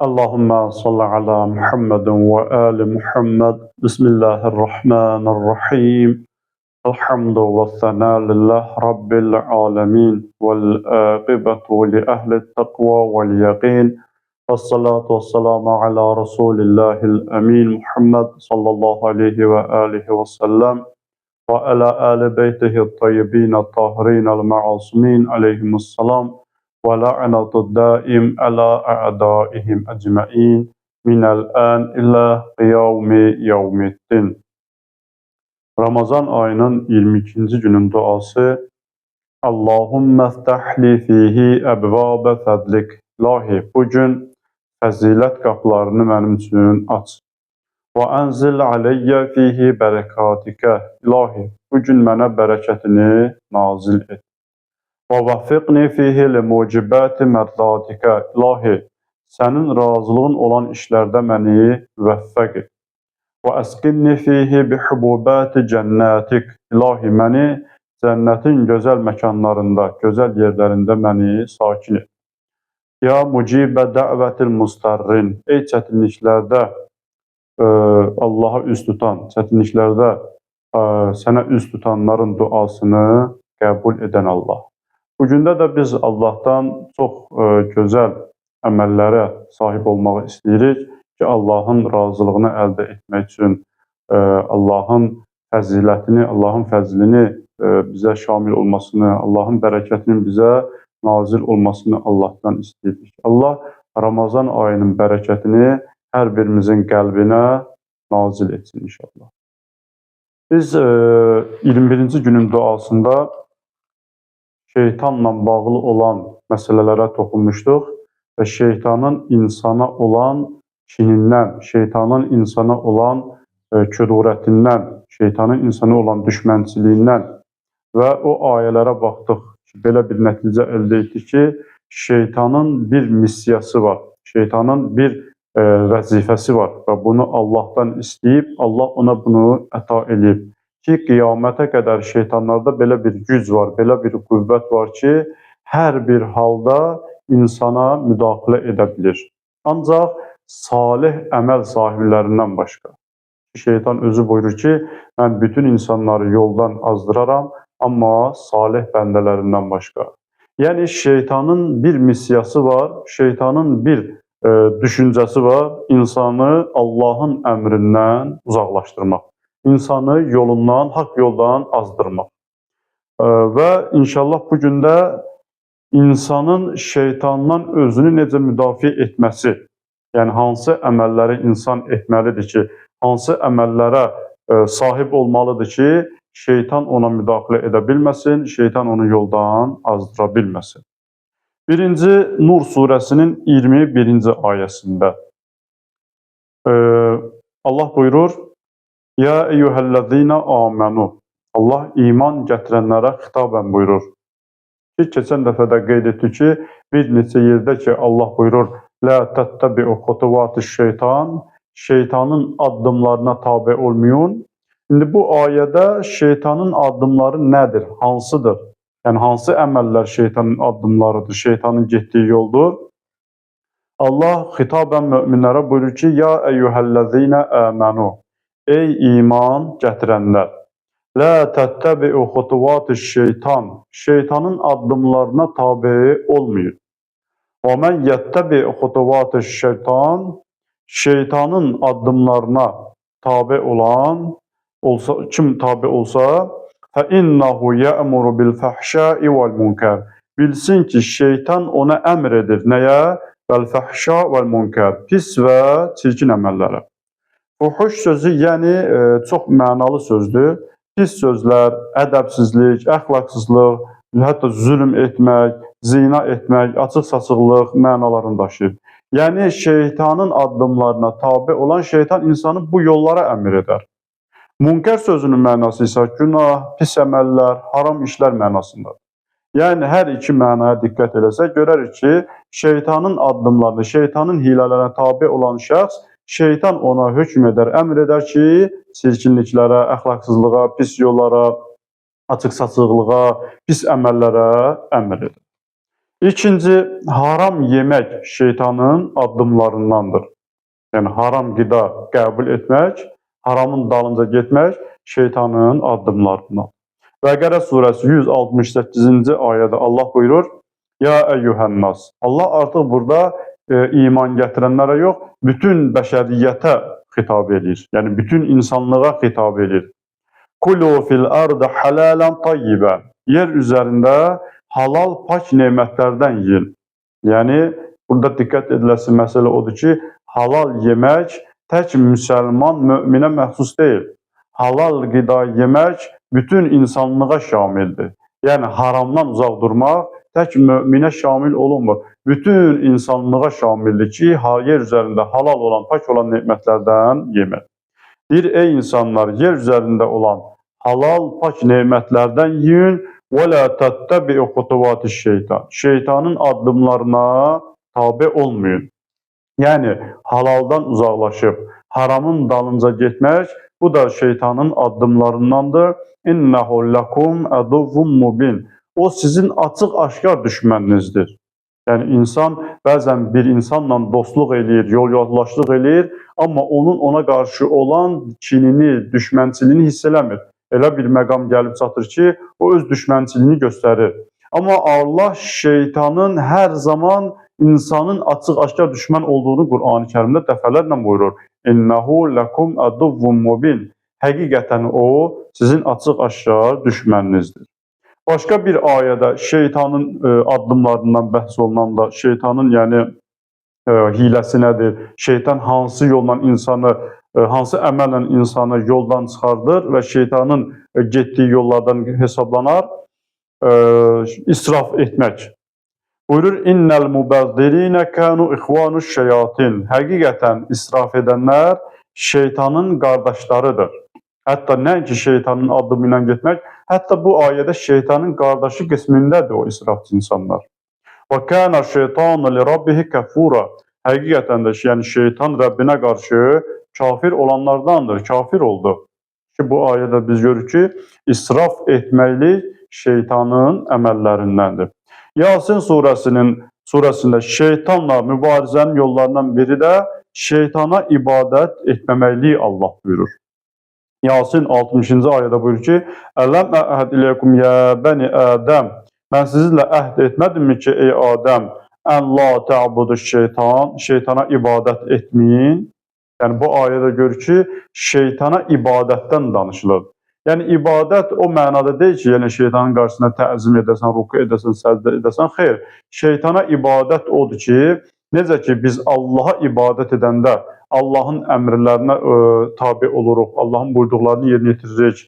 Allahümme salli ala Muhammedin ve ali Muhammed. Bismillahirrahmanirrahim. Elhamdu ve sena lillah Rabbil alemin. Vel aqibetu li ehli takva vel yakin. Ve salatu ve selamu ala Resulillahil emin Muhammed sallallahu aleyhi ve alihi ve sellem. Ve ala ali beytihi tayyibin tahirin el ma'asumin aleyhimusselam. Ve la'natu daim ala a'daihim ecmain minel an ila qiyami yevmiddin. Ramazan ayının 22. günün duası. Allahümme ftah li fihi ebvabe fədlik. İlahi, bugün fəzilət qapılarını mənim üçün aç. Və ənzil aleyyə fihi bərəkatikə. İlahi, bugün mənə bərəkətini nazil et. Və vəffiqni fihi li mucibati mərdatikə. İlahi, sənin razılığın olan işlərdə məni müvəffəq et. Və əsqinni fihi bi hububati cənnətik. İlahi, məni cənnətin gözəl məkanlarında, gözəl yerlərində məni sakin et. Ya mucibə dəvətil mustarrin. Ey çətinliklərdə Allaha üz tutan, çətinliklərdə sənə üz tutanların duasını qəbul edən Allah. Bugündə də biz Allahdan çox gözəl əməllərə sahib olmağı istəyirik ki, Allahın razılığını əldə etmək üçün, Allahın fəzilətini, Allahın fəzlini bizə şamil olmasını, Allahın bərəkətinin bizə nazil olmasını Allahdan istəyirik. Allah Ramazan ayının bərəkətini hər birimizin qəlbinə nazil etsin inşallah. Biz 21-ci günün duasında şeytanla bağlı olan məsələlərə toxunmuşduq və şeytanın insana olan kinindən, şeytanın insana olan kudurətindən, şeytanın insana olan düşmənçiliyindən və o ayələrə baxdıq ki, belə bir nəticə əldə etdik ki, şeytanın bir missiyası var, şeytanın bir vəzifəsi var və bunu Allahdan istəyib, Allah ona bunu əta eləyib ki, qiyamətə qədər şeytanlarda belə bir güc var, belə bir qüvvət var ki, hər bir halda insana müdaxilə edə bilir. Ancaq salih əməl sahiblərindən başqa. Şeytan özü buyurur ki, mən bütün insanları yoldan azdıraram, amma salih bəndələrindən başqa. Yəni, şeytanın bir missiyası var, şeytanın bir düşüncəsi var, insanı Allahın əmrindən uzaqlaşdırmaq. İnsanı yolundan, haqq yoldan azdırmaq. Və inşallah bu gün də insanın şeytandan özünü necə müdafiə etməsi, yəni hansı əməlləri insan etməlidir ki, hansı əməllərə sahib olmalıdır ki, şeytan ona müdaxilə edə bilməsin, şeytan onu yoldan azdıra bilməsin. Birinci Nur surəsinin 21-ci ayəsində Allah buyurur, Ya eyyuhəl-ləzīnə amenu. Allah iman gətirənlərə xitabən buyurur. Ki, keçən dəfə də qeyd etdi ki, bir neçə yerdə ki, Allah buyurur, Lə təttəbi'u xutuvatiş şeytan, şeytanın addımlarına tabi olmayın. İndi bu ayədə şeytanın addımları nədir, hansıdır? Yəni, hansı əməllər şeytanın addımlarıdır, şeytanın getdiyi yoldur? Allah xitabən möminlərə buyurur ki, Ya eyyuhəl-ləzīnə əmənu. Ey iman gətirənlər! Lə təttəbi'u xutuvatiş şeytan. Şeytanın addımlarına tabi olmayın. Və mən yəttəbi xutuvatiş şeytan. Şeytanın addımlarına tabi olan, olsa, kim tabi olsa, fə innehu yə'muru bil fəhşai vəl münkər. Bilsin ki, şeytan ona əmr edir. Nəyə? Vəl fəhşa vəl münkər. Pis və çirkin əməllərə. Fuhuş sözü, yəni çox mənalı sözdür. Pis sözlər, ədəbsizlik, əxlaqsızlıq, hətta zülm etmək, zina etmək, açıq-saçıqlıq mənalarını daşıyır. Yəni, şeytanın addımlarına tabi olan şeytan insanı bu yollara əmr edər. Münkər sözünün mənası isə günah, pis əməllər, haram işlər mənasındadır. Yəni, hər iki mənaya diqqət eləsək, görərik ki, şeytanın addımlarına, şeytanın hilələrinə tabi olan şəxs, şeytan ona hökm edər, əmr edər ki, çirkinliklərə, əxlaqsızlığa, pis yollara, açıq-saçıqlığa, pis əməllərə əmr edər. İkinci, haram yemək şeytanın addımlarındandır. Yəni haram qida qəbul etmək, haramın dalınca getmək şeytanın addımlarından. Bəqərə surəsi 168-ci ayədə Allah buyurur: Ya əyyuhənnas. Allah artıq burada iman gətirənlərə yox, bütün bəşəriyyətə xitab edir. Yəni bütün insanlığa xitab edir. Kulu fil ardı halalan tayyibən. Yer üzərində halal pak nemətlərdən yeyin. Yəni burada diqqət ediləsi məsələ odur ki, halal yemək tək müsəlman möminə məxsus deyil. Halal qida yemək bütün insanlığa şamildir. Yəni haramdan uzaq durmaq tək möminə şamil olunmur. Bütün insanlığa şamildir ki, yer üzərində halal olan, pak olan nemətlərdən yemək. Deyir, ey insanlar, yer üzərində olan halal, pak nemətlərdən yeyin və la təttəbi'u xutuvatış şeytan. Şeytanın addımlarına tabe olmayın. Yəni halaldan uzaqlaşıb haramın dalınca getmək, bu da şeytanın addımlarındandır. İnnehu lekum aduvvun mubin. O sizin açıq-aşkar düşməninizdir. Yəni insan bəzən bir insanla dostluq eləyir, yol yoldaşlıq eləyir, amma onun ona qarşı olan kinini, düşmənçiliyini hiss eləmir. Elə bir məqam gəlib çatır ki, o öz düşmənçiliyini göstərir. Amma Allah şeytanın hər zaman insanın açıq-aşkar düşmən olduğunu Qur'an-ı Kərimdə dəfələrlə buyurur. İnnehu lekum aduvvun mubin. Həqiqətən o sizin açıq-aşkar düşməninizdir. Başqa bir ayədə şeytanın addımlarından bəhs olunanda, şeytanın yəni hiləsi nədir? Şeytan hansı yolla insanı, hansı əməllə insanı yoldan çıxardır və şeytanın getdiyi yollardan hesablanar? İsraf etmək. Buyurur, İnnəl mübəzzirinə kanu ixvanuş şeyatin. Həqiqətən israf edənlər şeytanın qardaşlarıdır. Hətta nəinki şeytanın addımı ilə getmək, hətta bu ayədə şeytanın qardaşı qismindədir o israfçı insanlar. Və kana şeytanu li rabbihi kafura. Həqiqətən də yəni şeytan Rəbbinə qarşı kafir olanlardandır, kafir oldu. Ki bu ayədə biz görürük ki, israf etməklik şeytanın əməllərindəndir. Yasin surəsində şeytanla mübarizənin yollarından biri də şeytana ibadət etməməkliyi Allah buyurur. Yasin 60-cı ayədə buyurur ki, Ələm əhd iləykum ya bəni Ədəm. Mən sizinlə əhd etmədimmi ki, ey Adəm, ən la tə'budu şeytan, şeytana ibadət etməyin. Yəni bu ayədə görür ki, şeytana ibadətdən danışılır. Yəni ibadət o mənada deyil ki, yəni şeytanın qarşısında təzim edəsən, ruku edəsən, səcdə edəsən. Xeyr, şeytana ibadət odur ki, necə ki biz Allaha ibadət edəndə Allahın əmrlərinə tabi oluruq, Allahın buyurduqlarını yerinə yetiririk.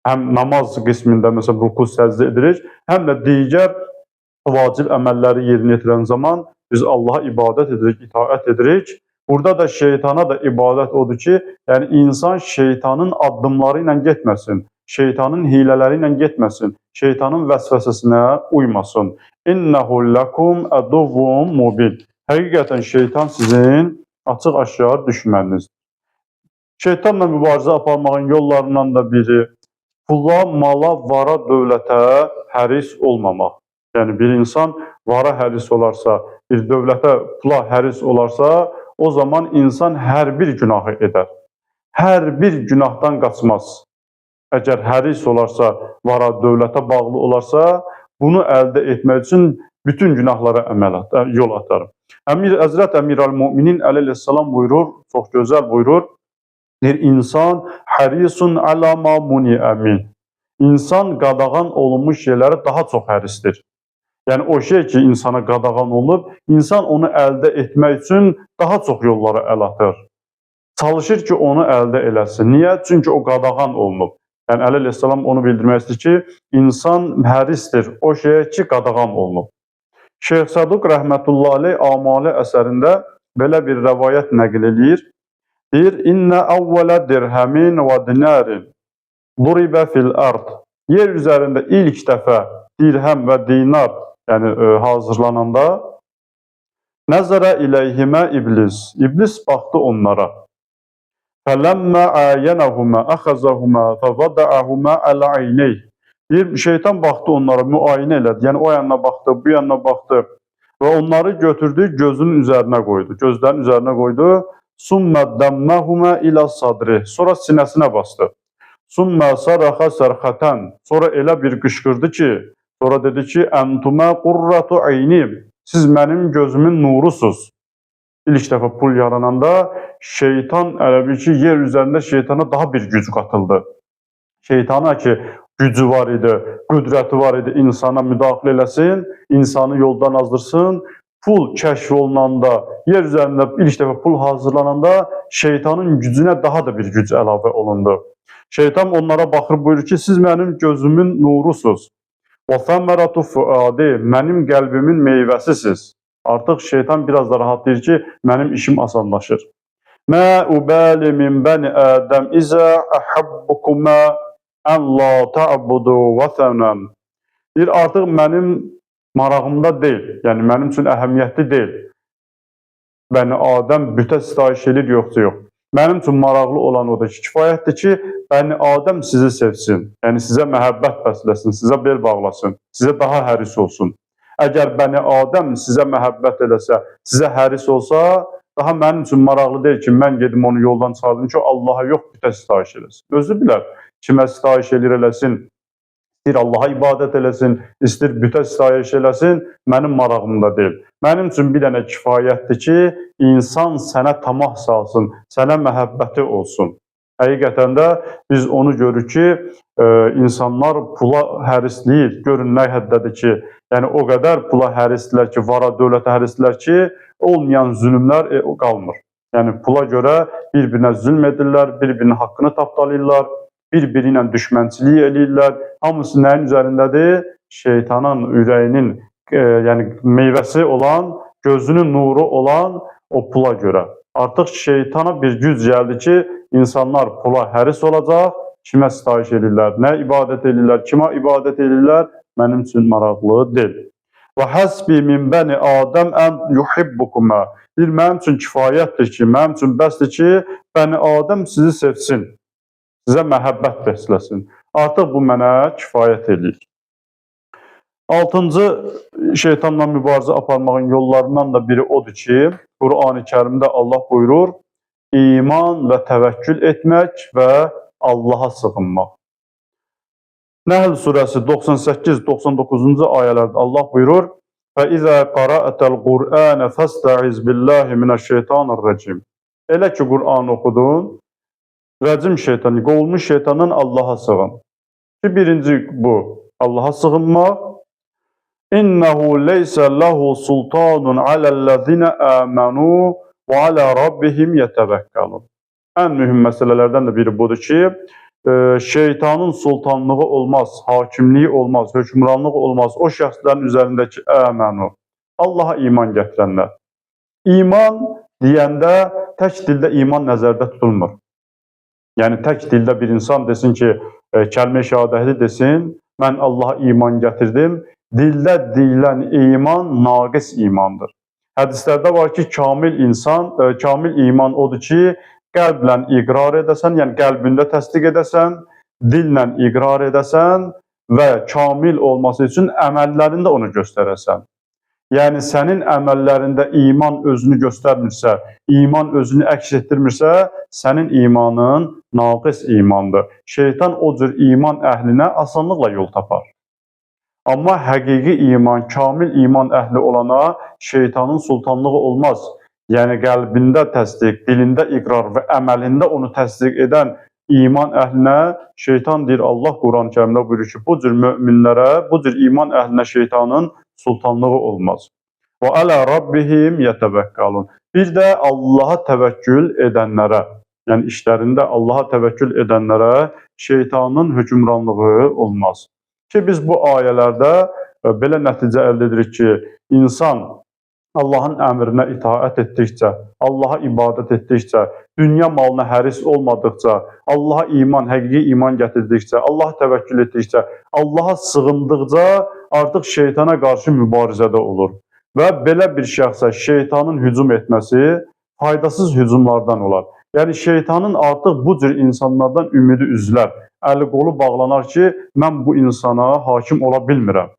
Həm namaz qismində məsələn ruku, səcdə edirik, həm də digər vacib əməlləri yerinə yetirən zaman biz Allaha ibadət edirik, itaət edirik. Burada da şeytana da ibadət odur ki, yəni insan şeytanın addımları ilə getməsin, şeytanın hilələri ilə getməsin, şeytanın vəsvəsəsinə uymasın. İnnehu lekum aduvvun mubin. Həqiqətən şeytan sizin açıq-aşkar düşməninizdir. Şeytanla mübarizə aparmağın yollarından da biri pula, mala, vara, dövlətə həris olmamaq. Yəni bir insan vara həris olarsa, bir dövlətə, pula həris olarsa, o zaman insan hər bir günahı edər. Hər bir günahdan qaçmaz. Əgər həris olarsa, vara, dövlətə bağlı olarsa, bunu əldə etmək üçün bütün günahlara əməl atar, yol atar. Həzrət Əmir əl-Müminin əleyhissalam buyurur, çox gözəl buyurur. Deyir, insan hərisun alə ma muni'ə min. İnsan qadağan olunmuş şeylərə daha çox hərisdir. Yəni o şey ki, insana qadağan olunub, insan onu əldə etmək üçün daha çox yollara əl atır. Çalışır ki, onu əldə eləsin. Niyə? Çünki o qadağan olunub. Yəni Əli əleyhissalam onu bildirmək istəyir ki, insan hərisdir o şeyə ki, qadağan olunub. Şeyx Saduq rəhmətullah aleyh Amali əsərində belə bir rəvayət nəql eləyir. Deyir, İnnə əvvələ dirhəmin və dinarin duribə fil ard. Yer üzərində ilk dəfə dirhəm və dinar, yəni hazırlananda nəzərə iləyhimə iblis. İblis baxdı onlara. Fələmmə ayənəhumə əxəzəhumə fəvədəəhumə ələ ayneyh. Deyir, şeytan baxdı onlara, müayinə elədi. Yəni o yanına baxdı, bu yanına baxdı və onları götürdü, gözünün üzərinə qoydu. Gözlərin üzərinə qoydu. Summə dəmməhumə ilə sadri. Sonra sinəsinə bastı. Summə saraxa sərxətən. Sonra elə bir qışqırdı ki, sonra dedi ki, Əntumə qurratu eyni. Siz mənim gözümün nurusuz. İlk dəfə pul yarananda şeytan elə bil ki, yer üzərində şeytana daha bir güc qatıldı. Şeytana ki, gücü var idi, qüdrəti var idi, insana müdaxilə eləsin, insanı yoldan azdırsın. Pul kəşf olunanda, yer üzərində ilk dəfə pul hazırlananda şeytanın gücünə daha da bir güc əlavə olundu. Şeytan onlara baxır, buyurur ki, siz mənim gözümün nurusuz. Və səməratu fuadi, mənim qəlbimin meyvəsisiz. Artıq şeytan biraz da rahatlayır ki, mənim işim asanlaşır. Mə ubəli min bəni Ədəm izə əhəbbukuma ən la ta'budu vəsənən. Deyir, artıq mənim marağımda deyil, yəni mənim üçün əhəmiyyətli deyil. Bəni Adəm bütə sitayiş edir, yoxsa yox. Mənim üçün maraqlı olan odur ki, kifayətdir ki, Bəni Adəm sizi sevsin, yəni sizə məhəbbət bəsləsin, sizə bel bağlasın, sizə daha həris olsun. Əgər Bəni Adəm sizə məhəbbət eləsə, sizə həris olsa, daha mənim üçün maraqlı deyil ki, mən gedim onu yoldan çıxardım ki, o Allaha yox, bütə sitayiş eləsin. Özü bilər, kimə sitayiş eləyir eləsin, istəyir Allaha ibadət eləsin, istəyir bütə sitayiş eləsin, mənim marağımda deyil. Mənim üçün bir dənə kifayətdir ki, insan sənə tamah salsın, sənə məhəbbəti olsun. Həqiqətən də biz onu görürük ki, insanlar pula hərisliyir. Görün nə həddədir ki, yəni o qədər pula hərisdirlər ki, vara dövlətə hərisdirlər ki, olmayan zülmlər qalmır. Yəni pula görə bir-birinə zülm edirlər, bir-birinin haqqını tapdalayırlar, bir-biri ilə düşmənçilik eləyirlər. Hamısı nəyin üzərindədir? Şeytanın ürəyinin yəni meyvəsi olan, gözünün nuru olan o pula görə. Artıq şeytana bir güc gəldi ki, insanlar pula həris olacaq, kimə sitayiş edirlər, nə ibadət edirlər, kimə ibadət edirlər, mənim üçün maraqlı deyil. Və həsbi min bəni Adəm ən yuhibbukuma. Deyir, mənim üçün kifayətdir ki, mənim üçün bəsdir ki, Bəni Adəm sizi sevsin, sizə məhəbbət bəsləsin. Artıq bu mənə kifayət eləyir. Altıncı şeytanla mübarizə aparmağın yollarından da biri odur ki, Qur'an-ı Kərimdə Allah buyurur, iman və təvəkkül etmək və Allaha sığınmaq. Nəhl surəsi 98-99-cu ayələrdə Allah buyurur: "Fəizə qara'təl Qur'anə fəstəiz billahi minəşşeytanirracim." Elə ki Qur'an oxudun, rəcim şeytanı, qovulmuş şeytandan Allaha sığın. Ki birinci bu, Allaha sığınmaq. İnnehu leysə lehu sultanun aləl-ləzinə əmənu və alə rabbihim yetəvəkkəlun. Ən mühüm məsələlərdən də biri budur ki, şeytanın sultanlığı olmaz, hakimliyi olmaz, hökmranlığı olmaz o şəxslərin üzərindəki əmənu, Allaha iman gətirənlər. İman deyəndə tək dildə iman nəzərdə tutulmur. Yəni tək dildə bir insan desin ki, kəlmə-i şəhadəti desin, mən Allaha iman gətirdim. Dildə deyilən iman naqis imandır. Hədislərdə var ki, kamil insan, kamil iman odur ki, qəlblə iqrar edəsən, yəni qəlbində təsdiq edəsən, dillə iqrar edəsən və kamil olması üçün əməllərində onu göstərəsən. Yəni sənin əməllərində iman özünü göstərmirsə, iman özünü əks etdirmirsə, sənin imanın naqis imandır. Şeytan o cür iman əhlinə asanlıqla yol tapar. Amma həqiqi iman, kamil iman əhli olana şeytanın sultanlığı olmaz. Yəni qəlbində təsdiq, dilində iqrar və əməlində onu təsdiq edən iman əhlinə şeytan deyir, Allah Quran-ı Kərimdə buyurur ki, bu cür möminlərə, bu cür iman əhlinə şeytanın sultanlığı olmaz. Və alə rabbihim yetəvəkkəlun. Bir də Allaha təvəkkül edənlərə, yəni işlərində Allaha təvəkkül edənlərə şeytanın hökmranlığı olmaz. Ki biz bu ayələrdə belə nəticə əldə edirik ki, insan Allahın əmrinə itaət etdikcə, Allaha ibadət etdikcə, dünya malına həris olmadıqca, Allaha iman, həqiqi iman gətirdikcə, Allaha təvəkkül etdikcə, Allaha sığındıqca artıq şeytana qarşı mübarizədə olur. Və belə bir şəxsə şeytanın hücum etməsi faydasız hücumlardan olar. Yəni şeytanın artıq bu cür insanlardan ümidi üzülər. Əli qolu bağlanar ki, mən bu insana hakim ola bilmirəm.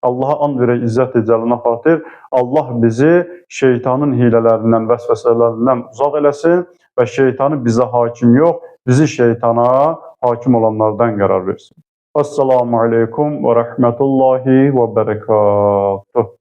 Allaha and verək izzət-i cəlalına xatir, Allah bizi şeytanın hilələrindən, vəsvəsələrindən uzaq eləsin və şeytanı bizə hakim yox, bizi şeytana hakim olanlardan qərar versin. Əssalamu aleykum və rəhmətullahi və bərəkatuh.